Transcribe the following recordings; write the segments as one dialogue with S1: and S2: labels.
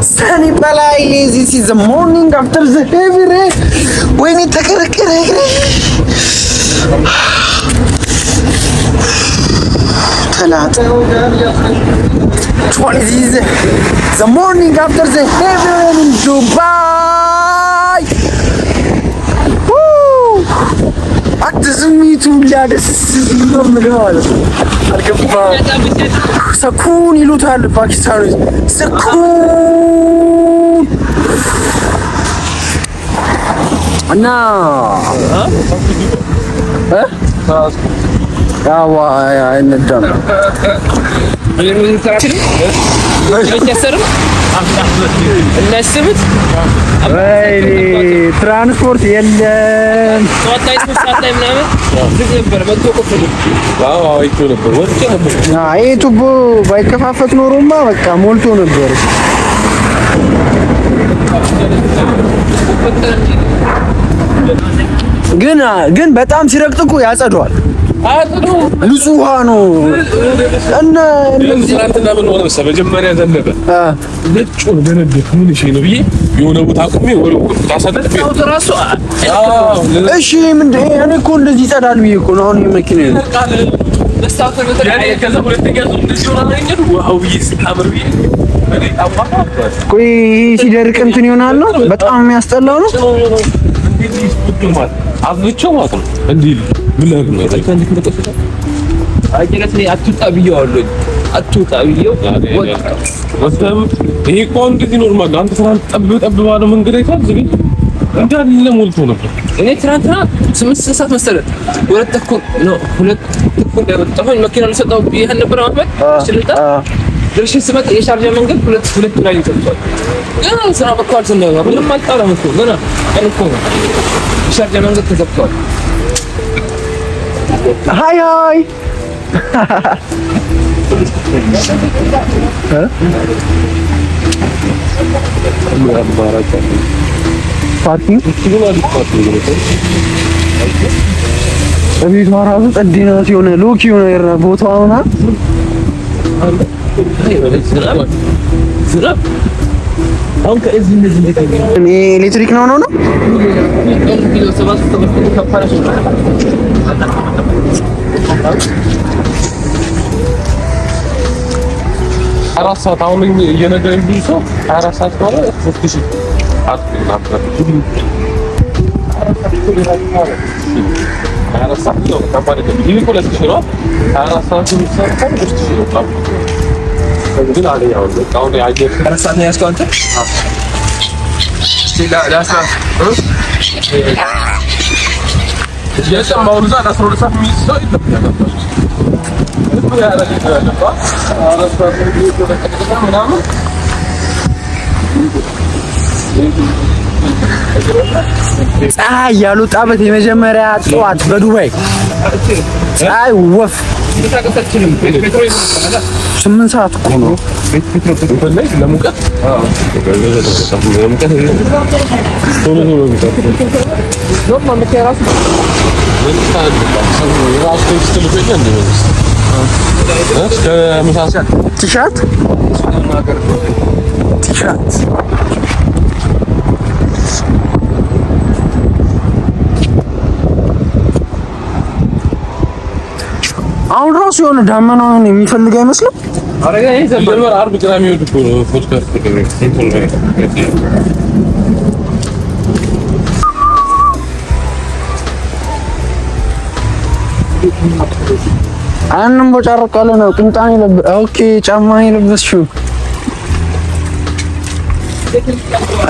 S1: ሰኒ በላይ። This is the morning after the heavy rain። ወይኔ ተከረከረ እግሬ፣ ተላጠ። This is the morning after the heavy rain in Dubai. አንተ ስሜቱ ሁላ ደስ ነው የምልህ ማለት ነው። አልገባህም? سکون ይሉታል ፓኪስታኖች፣ سکون። እና ያው አይነዳም።
S2: እናስቡት።
S1: ወይኔ ትራንስፖርት የለም።
S2: ጠዋት ላይ 3 ሰዓት ላይ ምናምን ዝግ ነበር። መጥቶ ቆፍሉ።
S1: ይሄ ቱቦ ባይከፋፈት ኖሮማ በቃ ሞልቶ ነበር። ግን ግን በጣም ሲረግጥ እኮ ያጸደዋል። ንጹህ ውሃ ነው። እና እነዚህ
S3: ትናንትና ምን ሆነ መሰለህ? መጀመሪያ ዘነበ። ነጭ ሆነ ደነደፍ። ምን እሺ ነው ብዬ የሆነ ቦታ አቁሜ ወደ ታሳደፍ።
S2: ራሱ።
S1: እሺ ምንድን፣ እኔ እኮ እንደዚህ ይጸዳል ብዬ እኮ ነው አሁን መኪና።
S3: ከዛ ሁለተኛ ዙር እንደዚህ ሆነ አገኘን። Wow ብዬ ስታምር ብዬ
S1: ቆይ ሲደርቅ እንትን ይሆናል ነው፣ በጣም የሚያስጠላው ነው።
S3: አዝብቼው ማለት ነው። እንዲህ ምን ላድርግ ነው?
S2: አትውጣ ብዬዋለሁ። አትውጣ ብዬው።
S3: ይሄ እኮ እንደዚህ normal። አንተ ትናንት ጠብ ጠብ ባለው መንገድ አይተሃል? ዝግ እንዳለ ሞልቶ ነበር።
S2: እኔ ትናንትና 8 ሰዓት መሰለህ 2:30 ነው፣ 2:30 ያወጣሁኝ መኪና ልሰጠው ብዬሽ አልነበረ አህመድ? ስልጣ ደርሼ ስመጣ የሻርጃ መንገድ ሁለት ሁለት ላይ ተዘግቷል። ገና ስራ በቃ አልዘነበም። ምንም አልጣለም እኮ፣ ገና ቀን እኮ ነው። የሻርጃ መንገድ ተዘግቷል።
S1: Hi hi። Parking እቤቷ ራሱ ጸዴ ናት። የሆነ ሎኪ የሆነ ቦታዋ ምናምን። ኤሌክትሪክ ነው ነው ነው።
S3: 4 ሰዓት አሁን እየነገረኝ ብዙ ሰው 24 ሰዓት ከሆነ 3000። 24 ሰዓት ነው ከባድ አይደለም። ይሄ 2000 ነው። 24 ሰዓት የሚሰራ 3000 ነው። ግን አለኝ አሁን በቃ አሁን የአየር
S2: 4 ሰዓት ነው ያዝከው አንተ? እስቲ ለአስራ
S3: የለም አሁን እዛ ለ12 ሰዓት የሚይዝ ሰው የለም። 4 ሰዓት ምናምን።
S1: ፀሐይ ያልወጣበት የመጀመሪያ ጠዋት በዱባይ። ፀሐይ ወፍ። 8 ሰዓት እኮ ነው።
S3: ለሙቀት ለሙቀት ቶሎ ቶሎ ራሱ text ልኮ የለ እንደ መንግስት እስከ ምሳ ሰዓት።
S1: ቲሸርት ቲሸርት። አሁን ራሱ የሆነ ዳመናውን የሚፈልግ አይመስልም።
S3: ሲጀመር ዓርብ ቅዳሜ እሑድ እኮ ነው ፖድካስት።
S1: አንም ቦጫረቃለ ነው ቁምጣን የለበ okay፣ ጫማ የለበስሽው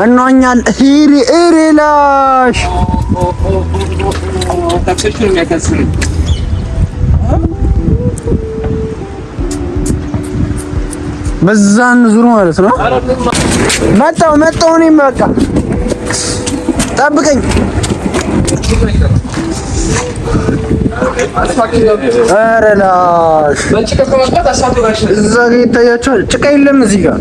S1: እንዋኛል። ሂሪ እሪላሽ።
S2: ታክሲዎቹ ነው የሚያካስሩኝ።
S1: በዛን ዙር ማለት ነው። መጣው መጣው። እኔም በቃ ጠብቀኝ። ኧረ ላሽ፣ እዛ ጋር ይታያቸዋል። ጭቃ የለም እዚህ ጋር፣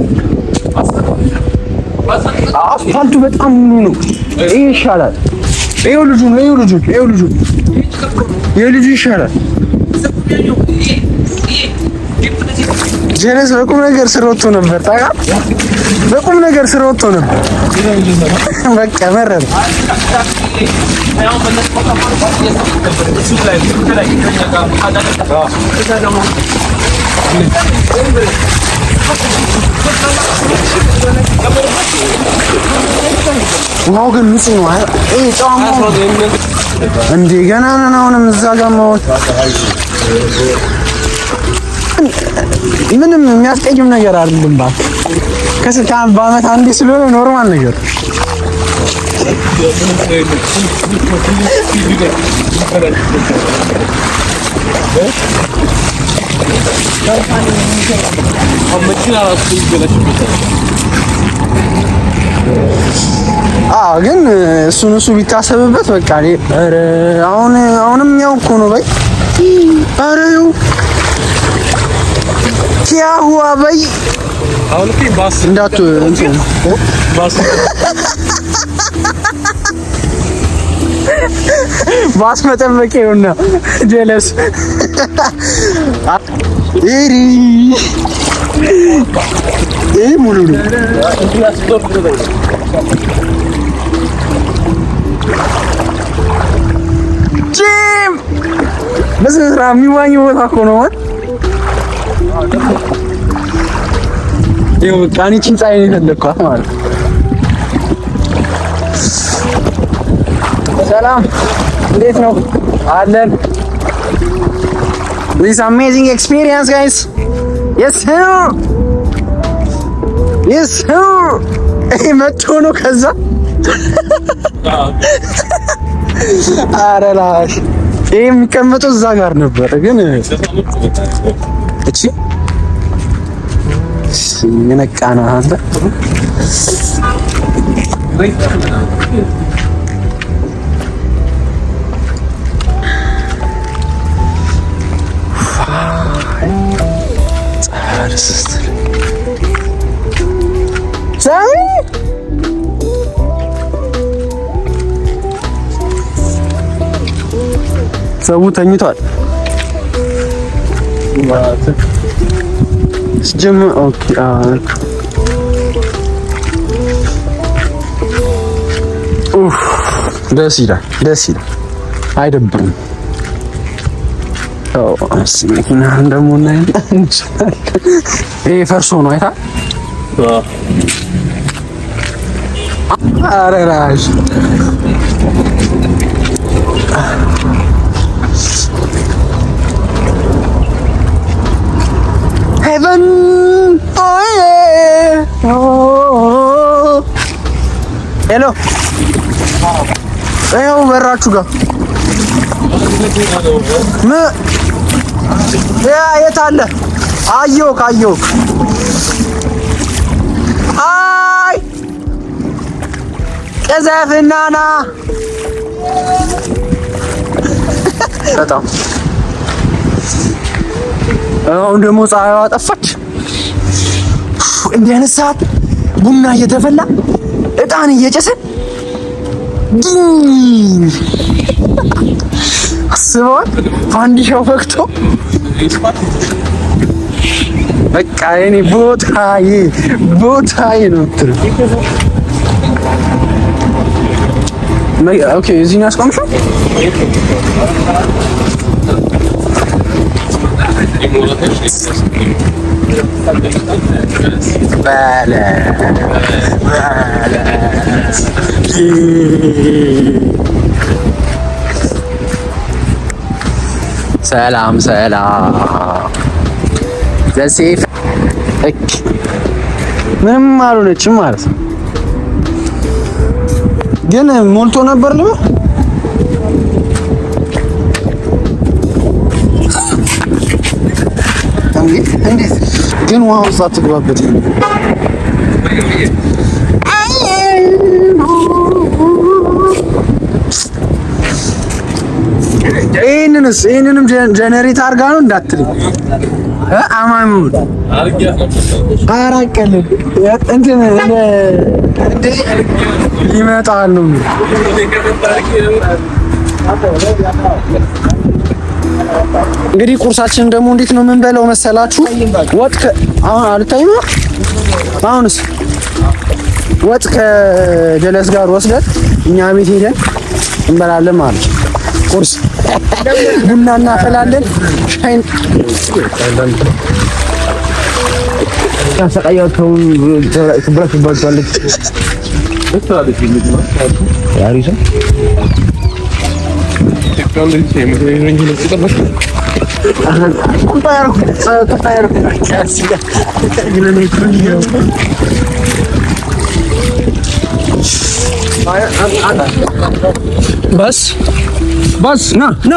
S1: አስፋልቱ በጣም ሙሉ ነው። ይሄ ይሻላል። ይኸው ልጁ ነው። ይኸው ልጁ፣ ይኸው ልጁ፣ የልጁ ይሻላል። ጀለስ በቁም ነገር ስር ወጥቶ ነበር። ታውቃለህ፣ በቁም ነገር ስር ወጥቶ ነበር። በቃ መረረ። ውሃው ግን ንጹህ ነው። ይሄ ጨዋማ እንዴ ገና ነን። አሁንም እዛ ጋር መሆን ምንም የሚያስቀይም ነገር አይደለም። እባክህ ከስልክ በአመት አንዴ ስለሆነ normal ነገር። አዎ ግን እሱን እሱ ቢታሰብበት በቃ ኧረ አሁን አሁንም ያው እኮ ነው በይ ኧረ ይኸው ኪያ ሁዋ በይ እንዳት እንትን ባስ መጠበቅ ይኸውና ጀለስ ይሄ ሙሉ ነው። ጂም በስነ ስርዓት የሚዋኝ ቦታ እኮ ነው። ይኸው በቃ እኔ ይህቺን ፀሐይ ነው የፈለግኳት ማለት ነው። ሰላም እንዴት ነው? አለን። This amazing experience, guys. Yes sir. Yes sir. ይሄ መጥቶ ነው ከዛ ኧረ ላሽ ይሄ የሚቀመጠው እዛ ጋር ነበር ግን እቺ የነቃ ነው አንተ። ሳሚ ሰው ተኝቷል። Okay ኡፍ ደስ ይላል፣ ደስ ይላል፣ አይደብርም። መኪና ደግሞ እንችላለን። ይሄ ፈርሶ ነው አይታ። ኧረ ራሽ heaven. Hello ይኸው በራችሁ ጋር የት አለ? አየሁህ አየሁህ። አይ ቅዘፍና ና። በጣም አሁን ደግሞ ፀሐይዋ ጠፋች። እንዲህ አይነት ሰዓት ቡና እየተፈላ እጣን እየጨሰ አስበዋል። ፋንዲሻው ፈክቶ በቃ የኔ ቦታዬ ቦታዬ ነው የምትለው። Okay እዚህ ነው ያስቆምሽው? በለ በለ ሰላም ሰላም ዘሴፍ ምንም አልሆነችም ማለት ነው። ግን ሞልቶ ነበር ልበል። እንዴት ግን ውሃ ውስጥ አትግባበት። ይህንንስ ይህንንም generate አድርጋ ነው እንዳትልኝ። አማኑን አራቀልን እንትን እንደ ይመጣል ነው እንግዲህ ቁርሳችንን ደግሞ እንዴት ነው የምንበላው መሰላችሁ? ወጥ አሁን አልታይም። አሁንስ ወጥ ከጀለስ ጋር ወስደን እኛ ቤት ሄደን እንበላለን ማለት ነው። ቁርስ ቡና እናፈላለን። ሻይን بس بس ና ና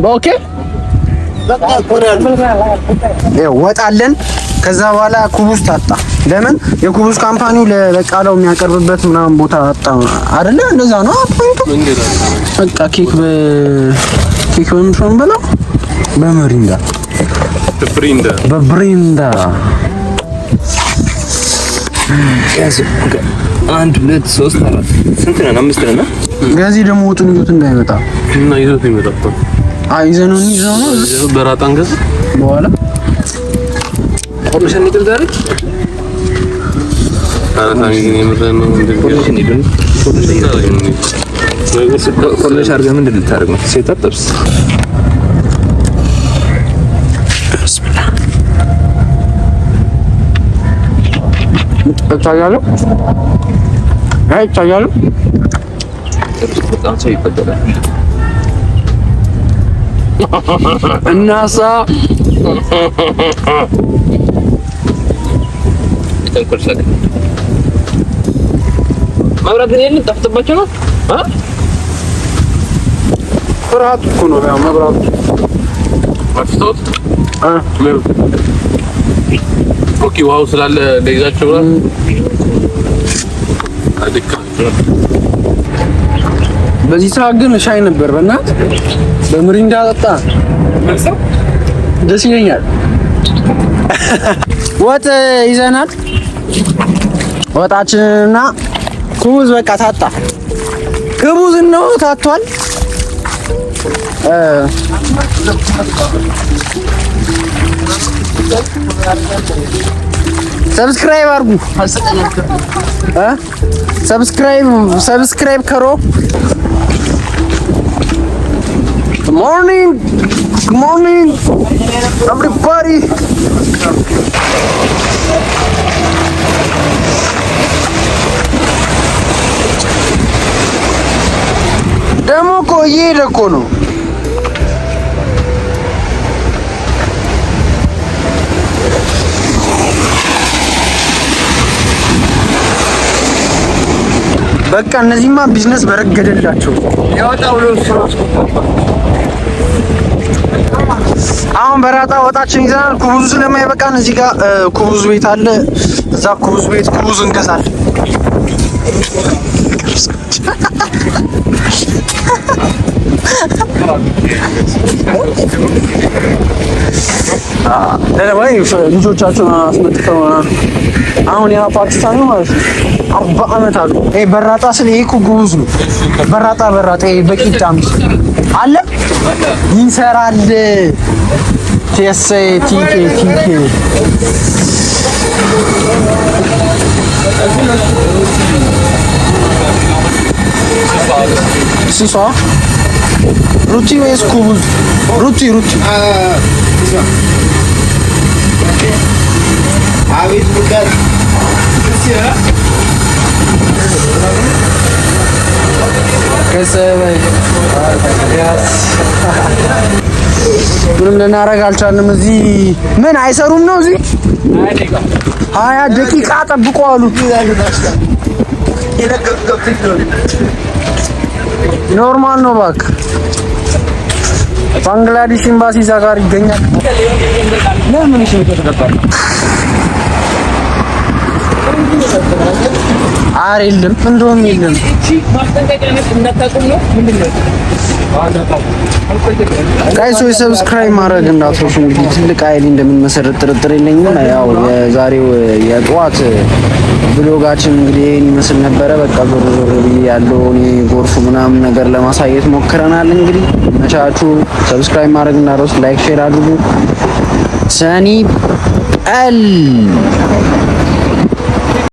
S1: okay ወጣለን። ከዛ በኋላ ኩቡስ ታጣ። ለምን የኩቡስ company ው ለበቃለው የሚያቀርብበት ምናምን ቦታ አጣ አይደለ? እንደዛ ነው point ኡ። በቃ ኬክ በኬክ በምንድን ነው የምንበላው? በመሪንዳ በብሪንዳ
S2: አንድ ሁለት ሶስት አራት ስንት ነን? አምስት ነን።
S1: ከዚህ ደግሞ ወጡን ይዞት እንዳይመጣ
S3: እና ይዞት ይመጣ።
S1: አይ ይዘነው ይዘው ነው
S3: በራጣን ገዝ
S1: በኋላ
S2: ቆርሰን እንሂድ ዛሬ። ኮርኒስ አድርገህ ምንድን ልታደርግ ነው? ሴት አትጠብስ።
S1: ይታያሉ። አይ ይታያሉ።
S2: በጣም ሰው ይበደላል።
S1: እናሳ
S2: የተንኮል ሳቅ። መብራት ግን የለም፣ ጠፍቶባቸው ነው።
S1: ፍርሃት እኮ ነው ያው መብራቱ።
S3: okay ውሃው ስላለ ለይዛቸው ብላ
S1: በዚህ ሰዓት ግን ሻይ ነበር። በእናትህ በምሪንዳ ጠጣ ደስ ይለኛል። ወጥ ይዘናል። ወጣችንና ኩቡዝ በቃ ታጣ። ክቡዝ ነው ታቷል። subscribe አድርጉ። subscribe subscribe करो። Morning morning everybody። ደግሞ እኮ እየሄደ እኮ ነው። በቃ እነዚህማ ቢዝነስ በረገደላቸው። አሁን በራጣ ወጣችን ይዘናል። ኩቡዙ ስለማይበቃን እዚህ ጋር ኩቡዝ ቤት አለ። እዛ ኩቡዝ ቤት ኩቡዝ እንገዛለን። ልጆቻቸውን አስመጥተው አሁን ያ ፓኪስታኒ ማለት ነው 40 ዓመት አሉ። ይሄ በራጣ ስለ ይሄ እኮ ጉቡዝ ነው። በራጣ በራጣ ይሄ በቂጣ አለ ይሰራል። ቲኤስኤ ቲኬ ቲኬ ስሷ ሩቲ ወይስ ኩቡዝ? ሩቲ ሩቲ። ምንም ልናደርግ አልቻልንም። እዚህ ምን አይሰሩም ነው እዚህ 20 ደቂቃ ጠብቆ አሉ። Normal ነው እባክህ። ባንግላዴሽ ኤምባሲ እዛ ጋር ይገኛል። ለምን እሺ ኧረ የለም እንደውም የለም። Guys ወይ subscribe ማድረግ እንዳትረሱ። እንግዲህ ትልቅ ኃይል እንደምንመሰረት ጥርጥር የለኝም። ያው የዛሬው የጠዋት Vlog ኣችን እንግዲህ ይሄን ይመስል ነበረ። በቃ ዞር ዞር ብዬ ያለውን ጎርፉ ምናምን ነገር ለማሳየት ሞክረናል። እንግዲህ መቻችሁ subscribe ማድረግ እንዳትረሱ፣ like share አድርጉ። ሰኒ በል።